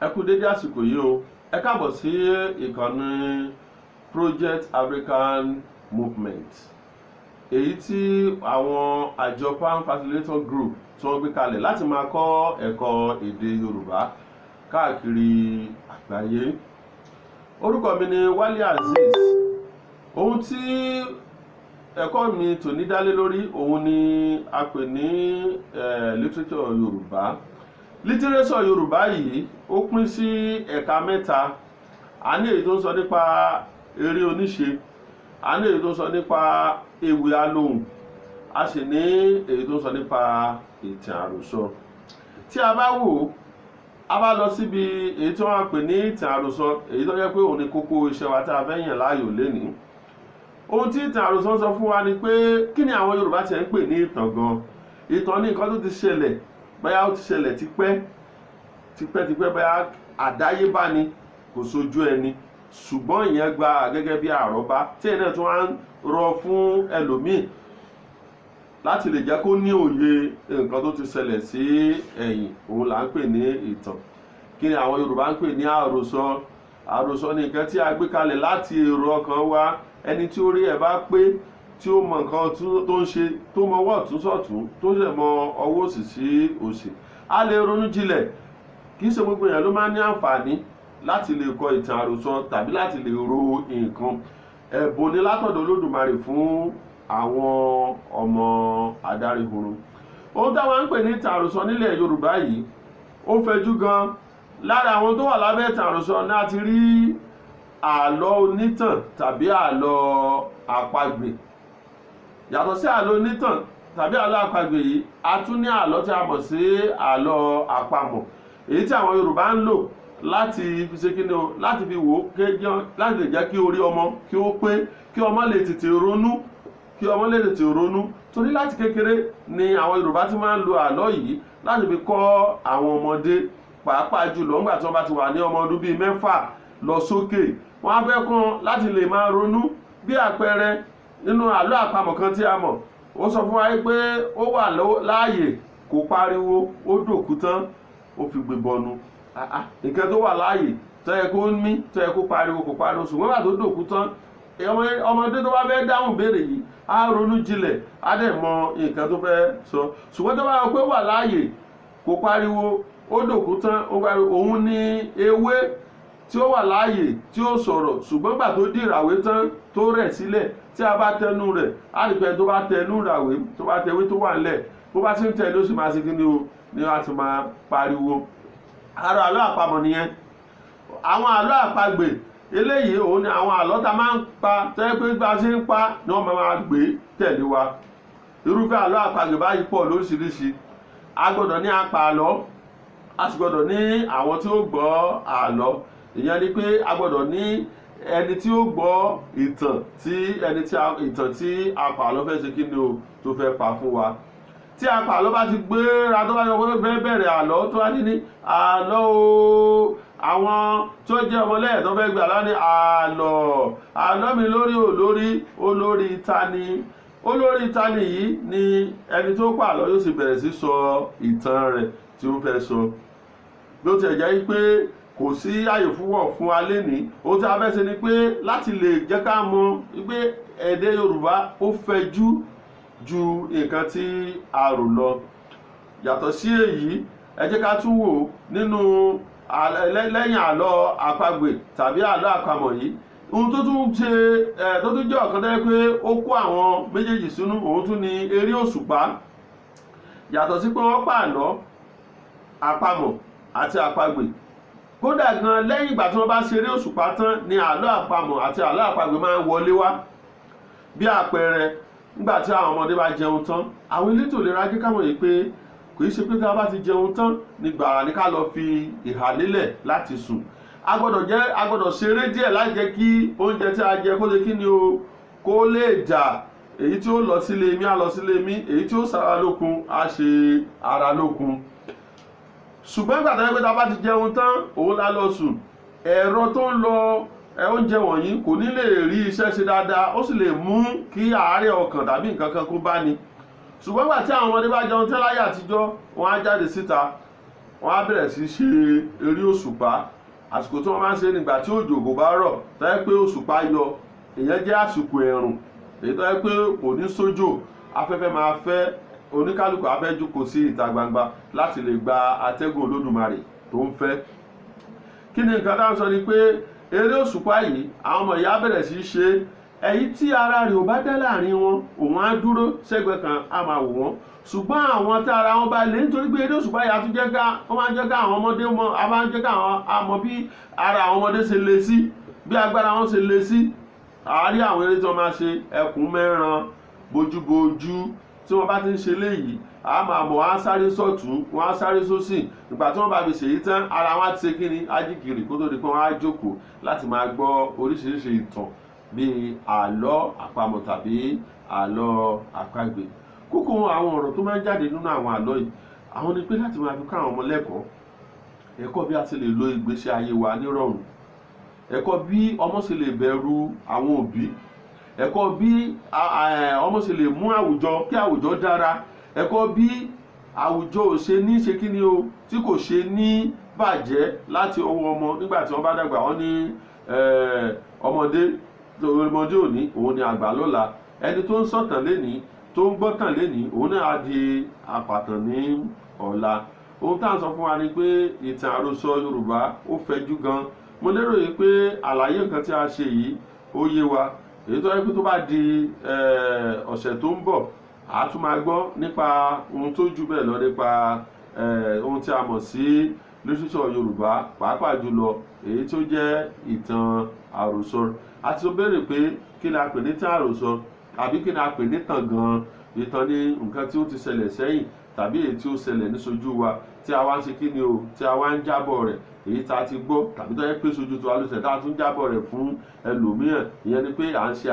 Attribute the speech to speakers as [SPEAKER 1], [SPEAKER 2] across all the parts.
[SPEAKER 1] Ẹ kú dédé àsìkò yìí o. Ẹ káàbọ̀ sí ìkànnì Project African Movement, èyí tí àwọn àjọ Pan Facilitator Group tí wọ́n gbé kalẹ̀ láti máa kọ́ ẹ̀kọ́ èdè Yorùbá káàkiri àgbáyé. Orúkọ mi ni Wálé Azeez. Ohun tí ẹ̀kọ́ mi tòní dálé lórí, òun ni a pè ní literature Yorùbá. Literature Yorùbá yìí, ó pín sí ẹ̀ka mẹ́ta. A ní èyí tó ń sọ nípa eré oníṣe, a ní èyí tó ń sọ nípa ewì alohùn, a sì ní èyí tó ń sọ nípa ìtàn àròsọ. Tí a bá wò ó, a bá lọ síbi èyí tí wọ́n pè ní ìtàn àròsọ, èyí tó jẹ́ pé òun ni kókó iṣẹ́ wa tí a fẹ́ yàn láàyò lénìí. Ohun tí ìtàn àròsọ sọ fún wa ni pé, kí ni àwọn Yorùbá tiẹ̀ ń pè ní ìtàn gan? Ìtàn ní nǹkan tó ti ṣẹlẹ̀, bóyá ó ti ṣẹlẹ̀ tipẹ́ tipẹ́ tipẹ́, bóyá àdáyébá ni, kò sojú ẹni, ṣùgbọ́n ìyẹn gba gẹ́gẹ́ bí àrọ́bá tí ẹ̀ náà tún wá ń rọ fún ẹlòmíì láti lè jẹ́ kó ní òye nǹkan tó ti ṣẹlẹ̀ sí ẹ̀yìn, òun là ń pè ní ìtàn. Kí ni àwọn Yorùbá ń pè ní àròsọ? Àròsọ ni nǹkan tí a gbé kalẹ̀ láti èrò ọkàn wa. Ẹni tí orí ẹ̀ bá pé, tí ó mọ nǹkan tó ń ṣe, tó mọ ọwọ́ ọ̀tún sọ̀tún, tó sì mọ ọwọ́ òsì sí òsì, á lè ronú jinlẹ̀. Kì í ṣe gbogbo èèyàn ló máa ń ní àǹfààní láti lè kọ ìtàn àròsọ tàbí láti lè ro nǹkan. Ẹ̀bùn ni látọ̀dọ̀ Olódùmarè fún àwọn ọmọ adáríhurun. Ohun táwọn ń pè ní ìtàn àròsọ nílẹ̀ Yorùbá yìí, ó fẹ̀jú gan. Lára àwọn tó wà lábẹ́ ìtàn àròsọ náà ti rí àlọ́ onítàn tàbí àlọ́ àpagbè. Yàtọ̀ sí àlọ́ onítàn tàbí àlọ́ àpagbè yìí, a tún ní àlọ́ tí a mọ̀ sí àlọ́ àpamọ̀, èyí tí àwọn Yorùbá ń lò láti fi ṣe kíni o, láti fi wò ó kéjọ́, láti lè jẹ́ kí orí ọmọ kí ó pé, kí ọmọ lè tètè ronú, kí ọmọ lè tètè ronú. Torí láti kékeré ni àwọn Yorùbá ti máa ń lo àlọ́ yìí láti fi kọ́ àwọn ọmọdé, pàápàá jùlọ nígbà tí wọ́n bá ti wà ní ọmọ ọdún bíi 6 lọ sókè. Wọ́n á fẹ́ kọ́ láti lè máa ronú. Bí àpẹẹrẹ, nínú àlọ́ àpamọ̀ kan tí a mọ̀, ó sọ fún wa pé ó wà láàyè, kò pariwo, ó dòkú tán, ó fi gbé bọnu. Nǹkan tó wà láàyè, tó yẹ kó mí, tó yẹ kó pariwo, kò pariwo, ṣùgbọ́n nígbà tó dòkú tán, ọmọdé tó bá fẹ́ dáhùn béèrè yìí á ronú jinlẹ̀, á dẹ̀ mọ nǹkan tó fẹ́ sọ. Ṣùgbọ́n tó bá yọ pé wà láàyè, kò pariwo, ó dòkú tán, ó pariwo, òun ni ewé tí ó wà láàyè tí ó sọ̀rọ̀, ṣùgbọ́n gbà tó di ìràwé tán, tó rẹ̀ sílẹ̀, tí a bá tẹnu rẹ̀, á rí pé tó bá tẹnu ìràwé, tó bá tẹwé tó wà nílẹ̀, bó bá ti ń tẹ̀ ló sì máa ṣe kí ni o, ni wọ́n á ti máa pariwo. Ara àlọ́ àpamọ̀ nìyẹn. Àwọn àlọ́ àpagbè eléyìí, òun ni àwọn àlọ́ tá máa ń pa, tẹ́ pé bá a ṣe ń pa ni wọ́n máa gbé tẹ̀lé wa. Irúfẹ́ àlọ́ àpagbè báyìí pọ̀ lóríṣiríṣi. A gbọ́dọ̀ ní apà àlọ́, a sì gbọ́dọ̀ ní àwọn tí ó gbọ́ àlọ́. Ìyẹn ni pé a gbọ́dọ̀ ní ẹni tí ó gbọ́ ìtàn tí ẹni tí ìtàn tí apà àlọ́ fẹ́ ṣe kí ni o, tó fẹ́ pa fún wa. Tí apà àlọ́ bá ti gbéra, tó bá yọ pé fẹ́ bẹ̀rẹ̀ àlọ́, tó bá ti ní àlọ́ o, àwọn tó jẹ́ ọmọlẹ́yìn tó fẹ́ gbé àlọ́ ní àlọ́, àlọ́ mi lórí ò lórí, olórí tani, olórí tani yìí ni ẹni tó pa àlọ́ yóò sì bẹ̀rẹ̀ sí sọ ìtàn rẹ̀ tí ó fẹ́ sọ. Bí ó tiẹ̀ jẹ́ pé kò sí àyè fúnwọ̀ fún wa lénìí, ohun tí a fẹ́ ṣe ni pé láti lè jẹ́ ká mọ̀ pé èdè Yorùbá, ó fẹ̀jú ju nǹkan tí a rò lọ. Yàtọ̀ sí èyí, ẹ jẹ́ ká tún wò nínú lẹ́yìn àlọ́ àpagbè tàbí àlọ́ àpamọ̀ yìí, ohun tó tún ṣe ẹ tó tún jẹ́ ọ̀kan tẹ́ pé ó kó àwọn méjèèjì sínú, òun tún ni eré òṣùpá. Yàtọ̀ sí pé wọ́n pa àlọ́ àpamọ̀ àti àpagbè, kódà gan lẹ́yìn ìgbà tí wọ́n bá ṣeré òṣùpá tán ni àlọ́ àpamọ̀ àti àlọ́ àpagbè máa ń wọlé wá. Bí àpẹẹrẹ, nígbà tí àwọn ọmọdé bá jẹun tán, àwọn elétò ìlera jẹ́ ká mọ̀ yìí pé kò í ṣe pé tí a bá ti jẹun tán ní gbàrà ní ká lọ fi ìhà lélẹ̀ láti sùn. A gbọ́dọ̀ ṣeré díẹ̀ láti jẹ́ kí oúnjẹ tí a jẹ kó ṣe kí ni o, kó lè jà. Èyí tí ó lọ sílé mi á lọ sílé mi, èyí tí ó ṣara lókun á ṣe ara lókun. Ṣùgbọ́n ìgbà tó yẹ pé tá a bá ti jẹun tán òun la lọ sùn, ẹ̀rọ tó ń lọ oúnjẹ wọ̀nyí kò ní lè rí iṣẹ́ ṣe dáadáa, ó sì lè mú kí àárẹ̀ ọkàn tàbí nǹkan kan kó bá ní. Ṣùgbọ́n ìgbà tí àwọn ọmọdé bá jẹun tán láyé àtijọ́, wọ́n á jáde síta. Wọ́n á bẹ̀rẹ̀ sí ṣe eré òṣùpá. Àsìkò tí wọ́n máa ń ṣe nígbà tí òjò kò bá rọ̀, tó jẹ́ pé òṣùpá yọ, ìyẹn jẹ́ àsìkò ẹ̀rùn, èyí tó jẹ́ pé kò ní sójò, afẹ́fẹ́ máa fẹ́, oníkálukú á fẹ́ jókòó sí ìta gbangba láti lè gba atẹ́gùn Olódùmarè tó ń fẹ́. Kí ni nǹkan tá à ń sọ ni pé eré òṣùpá yìí, àwọn ọmọ ìyá bẹ̀rẹ̀ sí í ṣe. Èyí tí ara rẹ̀ ò bá dá láàrin wọn, òun á dúró sẹ́gbẹ̀ẹ́ kan, á máa wò wọ́n. Ṣùgbọ́n àwọn tí ara wọn bá lè, nítorí pé eré òṣùpá yìí á tún jẹ́ ká wọ́n máa ń jẹ́ ká àwọn ọmọdé mọ̀, á máa ń jẹ́ ká àwọn á mọ bí ara àwọn ọmọdé ṣe le sí, bí agbára wọn ṣe le sí. Àárí àwọn eré tí wọ́n máa ṣe, ẹkùn mẹ́ran, bojúbojú, tí wọ́n bá ti ń ṣe léyìí, a máa mọ̀, wọ́n á sáré sọ̀tún, wọ́n á sáré sósì. Ìgbà tí wọ́n bá fi ṣèyí tán, ara wọn á ti ṣe kí ni, á jí kiri, kó tó di pé wọ́n á jókòó láti máa gbọ́ oríṣiríṣi ìtàn bíi àlọ́ àpamọ̀ tàbí àlọ́ àpagbè. Kókó àwọn ọ̀rọ̀ tó máa ń jáde nínú àwọn àlọ́ yìí, àwọn ni pé láti máa fi kọ́ àwọn ọmọ lẹ́kọ̀ọ́, ẹ̀kọ́ bí a ṣe lè lo ìgbésí ayé wa nírọ̀rùn, ẹ̀kọ́ bí ọmọ ṣe lè bẹ̀rù àwọn òbí, ẹ̀kọ́ bí ọmọ ṣe lè mú àwùjọ kí àwùjọ dára, ẹ̀kọ́ bí àwùjọ ò ṣe ní ṣe kí ni o, tí kò ṣe ní bàjẹ́ láti ọwọ́ ọmọ nígbà tí wọ́n bá dàgbà. Wọ́n ní ọmọdé ọmọdé òní, òun ni àgbà lọ́la. Ẹni tó ń sọ̀tàn lénìí, tó ń gbọ́tàn lénìí, òun náà á di àpàtàn ní ọ̀la. Ohun tá à ń sọ fún wa ni pé ìtàn àròsọ Yorùbá ó fẹ̀jú gan. Mo lérò yìí pé àlàyé nǹkan tí a ṣe yìí ó yé wa. Èyí tó yẹ pé tó bá di ọ̀sẹ̀ tó ń bọ̀, a tún máa gbọ́ nípa ohun tó jù bẹ́ẹ̀ lọ nípa ohun tí a mọ̀ sí literature Yorùbá, pàápàá jùlọ èyí tó jẹ́ ìtàn àròsọ. A ti béèrè pé kí ni a pè ní ìtàn àròsọ, àbí kí ni a pè ní ìtàn gan-an. Ìtàn ni nǹkan tí ó ti ṣẹlẹ̀ sẹ́yìn tàbí èyí tí ó ṣẹlẹ̀ níṣojú wa, tí a wá ń ṣe kí ni o, tí a wá ń jábọ̀ rẹ̀, èyí tá a ti gbọ́ tàbí tó yẹ pé sojú tiwa ló ṣẹlẹ̀, tá a tún jábọ̀ rẹ̀ fún ẹlòmíràn. Ìyẹn ni pé à ń ṣe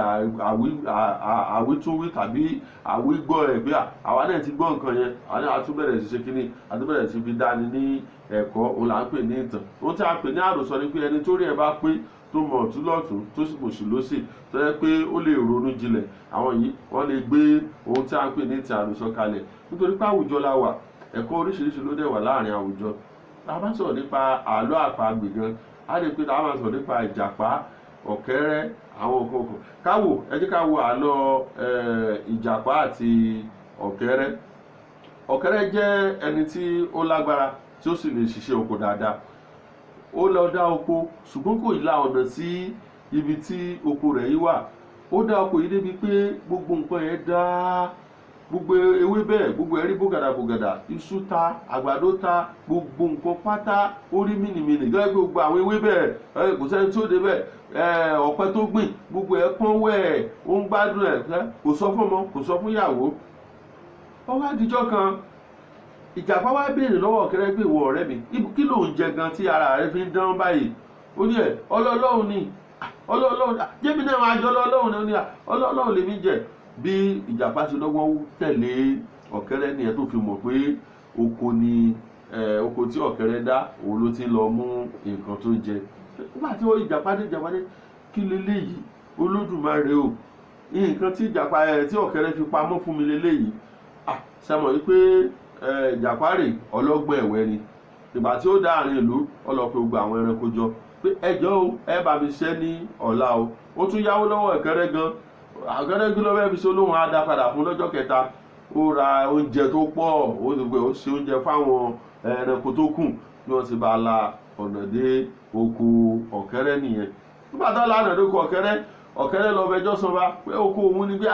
[SPEAKER 1] àwítúnwí tàbí àwígbọ́ rẹ̀ pé àwa náà ti gbọ́ nǹkan yẹn, àwa náà a tún bẹ̀rẹ̀ sí ṣe kí ni, a tún bẹ̀rẹ̀ sí fi dáni ní ẹ̀kọ́. Òun là ń pè ní ìtàn. Ohun tí a pè ní àròsọ ni pé ẹni tó rí ẹ bá pé, tó mọ̀ ọ̀tún lọ́tún, tó sì mọ̀sí lósì, tó yẹ pé ó lè ronú jinlẹ̀, àwọn yìí wọ́n lè gbé ohun tí a ń pè ní ìtàn àròsọ kalẹ̀. Nítorí pé àwùjọ la wà, ẹ̀kọ́ oríṣiríṣi ló dẹ̀ wà láàrin àwùjọ. Tá a bá sọ̀rọ̀ nípa àlọ́ àpagbè gan, a lè pé tá a máa sọ̀rọ̀ nípa ìjàpá, ọ̀kẹ́rẹ́, àwọn nǹkan kan. Káwò, ẹ jẹ́ ká wo àlọ́ ìjàpá àti ọ̀kẹ́rẹ́. Ọ̀kẹ́rẹ́ jẹ́ ẹni tí ó lágbára, tí ó sì lè ṣiṣẹ́ oko dáadáa. Ó lọ dá oko, ṣùgbọ́n kò la ọ̀nà sí ibi tí oko rẹ̀ yìí wà. Ó dá oko yìí débi pé gbogbo nǹkan yẹn dá, gbogbo ewébẹ̀, gbogbo ẹ̀rí bògàdàbògàdà, iṣu ta, àgbàdo ta, gbogbo nǹkan pátá ó rí mìnìmìnì. Gẹ́gẹ́ bí gbogbo àwọn ewébẹ̀, kò sẹ́ni tí ó débẹ̀. Ọ̀pẹ tó gbìn, gbogbo ẹ̀ pọ́n wẹ̀, ó ń gbádùn ẹ̀, kò sọ fún ọmọ, kò sọ fún ìyàwó. Ó wá dijọ́ kan, ìjàpá wá béèrè lọ́wọ́ ọ̀kẹ́rẹ́ pé, ìwọ ọ̀rẹ́ mi, kí ló ń jẹ gan tí ara rẹ fi ń dán báyìí? Ó ní ẹ̀ ọlọ́ọ̀lọ́hun ni, ọlọ́ọ̀lọ́hun jẹ́mi náà máa jọ ọlọ́ọ̀lọ́hun ni. Ó ní ọlọ́ọ̀lọ́hun lèmi jẹ. Bí ìjàpá ti lọ́gbọ́n tẹ̀lé ọ̀kẹ́rẹ́ nìyẹn, tó fi mọ̀ pé oko ni oko tí ọ̀kẹ́rẹ́ dá, òun ló ti ń lọ mú nǹkan tó ń jẹ. Nígbà tí ìjàpá dé, ìjàpá dé, kí leléyìí? Olódùmarè o, nǹkan tí ìjàpá ẹ̀ tí ọ̀kẹ́rẹ́ fi pamọ́ fún mi leléyìí. Ṣe mọ̀ wípé ìjàpá rè, ọlọ́gbọ́n ẹ̀wẹ́ ni. Ìgbà tí ó dá àárín ìlú, ó lọ pe gbogbo àwọn ẹranko jọ pé ẹjọ́ o, ẹ bá mi ṣẹ́ ní ọ̀la o. Ó tún yáwó lọ́wọ́ ọ̀kẹ́rẹ́ gan. Ọ̀kẹ́rẹ́ kí ló fẹ́ fi ṣe? Olóhùn á dá padà fún lọ́jọ́ kẹta. Ó ra oúnjẹ tó pọ̀, ó sì pé ó ṣe oúnjẹ fáwọn ẹranko tó kù, bí wọ́n ti bá la ọ̀nà dé oko ọ̀kẹ́rẹ́ nìyẹn. Nígbà tó la ọ̀nà dé oko ọ̀kẹ́rẹ́, ọ̀kẹ́rẹ́ lọ fẹjọ́ sùn bá pé oko òun ni bí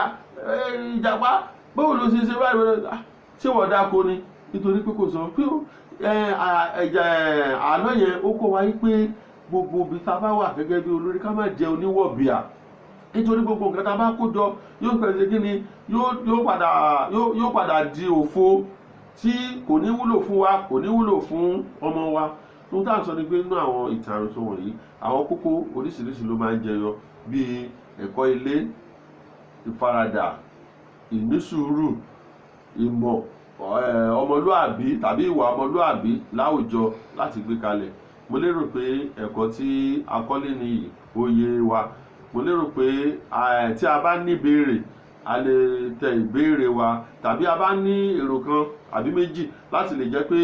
[SPEAKER 1] ìjàpá, báwo ló ṣe ṣe báyìí? Ṣé wọ́n dáko ni? Nítorí pé kò sọ pé àlọ́ yẹn, ó kọ́ wa yí pé gbogbo ibi tá a bá wà gẹ́gẹ́ bí olórí, ká má jẹ oníwọ̀bìà, nítorí gbogbo nǹkan tá a bá kó jọ yóò pẹ̀lú ṣe kí ni, yóò padà di òfo tí kò ní wúlò fún wa, kò ní wúlò fún ọmọ wa. Ohun tá à ń sọ ni pé nínú àwọn ìtàn àròsọ wọ̀nyí, àwọn kókó oríṣiríṣi ló máa ń jẹyọ, bíi ẹ̀kọ́ ilé, ìfaradà, ìnísùúrù, ìmọ̀ ọmọlúàbí tàbí ìwà ọmọlúàbí láwùjọ láti gbé kalẹ̀. Mo lérò pé ẹ̀kọ́ tí a kọ́ léni yìí ó yé wa. Mo lérò pé tí a bá ní ìbéèrè, a lè tẹ ìbéèrè wa, tàbí a bá ní èrò kan àbí méjì láti lè jẹ́ pé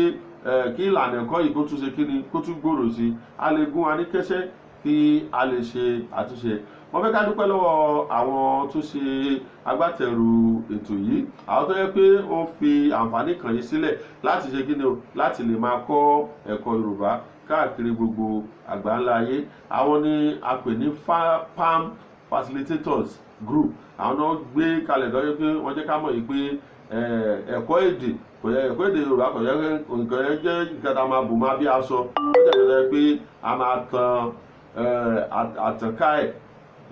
[SPEAKER 1] Kí ìlànà ẹ̀kọ́ yìí kó tún ṣe kíni, kó tún gbòòrò sí i, a lè gún wa ní kẹ́sẹ́ kí a lè ṣe àtúnṣe. Wọ́n fẹ́ ká dúpẹ́ lọ́wọ́ àwọn tó ṣe agbátẹrù ètò yìí, àwọn tó yẹ pé ó fi àǹfààní kan yìí sílẹ̀ láti ṣe kíni o, láti lè máa kọ́ ẹ̀kọ́ Yorùbá káàkiri gbogbo àgbáńlá ayé. Àwọn ni a pè ní PAM Facilitators Group. Àwọn náà gbé kalẹ̀ lọ́yẹ́ pé wọ́n jẹ́ ká mọ̀ yìí pé ẹ̀kọ́ èdè kò yẹ, ẹ̀kọ́ èdè Yorùbá kò yẹ, nǹkan yẹn jẹ́ nǹkan tá a máa bò máa bí aṣọ. Ó jẹ́ nǹkan pé a máa tan àtànká ẹ̀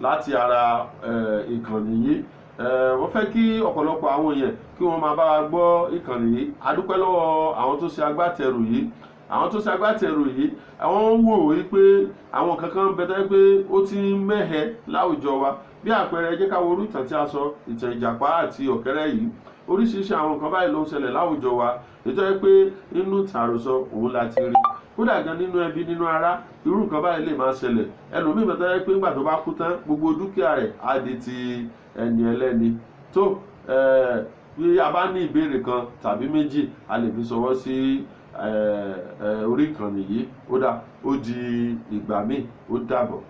[SPEAKER 1] láti ara ìkànnì yìí. Wọ́n fẹ́ kí ọ̀pọ̀lọpọ̀ àwọn èèyàn kí wọ́n máa bá wa gbọ́ ìkànnì yìí. A dúpẹ́ lọ́wọ́ àwọn tó ṣe agbátẹrù yìí. Àwọn tó ṣe agbátẹrù yìí, àwọn ń wò ó pé àwọn kankan ń bẹ tó jẹ́ pé ó ti ń mẹ́hẹ láwùjọ wa. Bí àpẹẹrẹ, jẹ́ ká wo orú ìtàn tí a sọ, ìtàn ìjàpá àti ọ̀kẹ́rẹ́ yìí. Oríṣiríṣi àwọn nǹkan báyìí ló ń ṣẹlẹ̀ láwùjọ wa, ètò ẹ pé nínú ìtàn àròsọ òun la ti rí. Kódà gan nínú ẹbí, nínú ará, irú nǹkan báyìí lè máa ṣẹlẹ̀. Ẹlòmíì bẹ́ẹ̀ tó jẹ́ pé nígbà tó bá kú tán, gbogbo dúkìá rẹ̀ á di ti ẹni ẹlẹ́ni. Tó bí a bá ní ìbéèrè kan tàbí méjì, a lè fi ṣọwọ́ sí orí ìkànnì yìí. Ó dà, ó di ìgbà míì, ó dàbọ̀.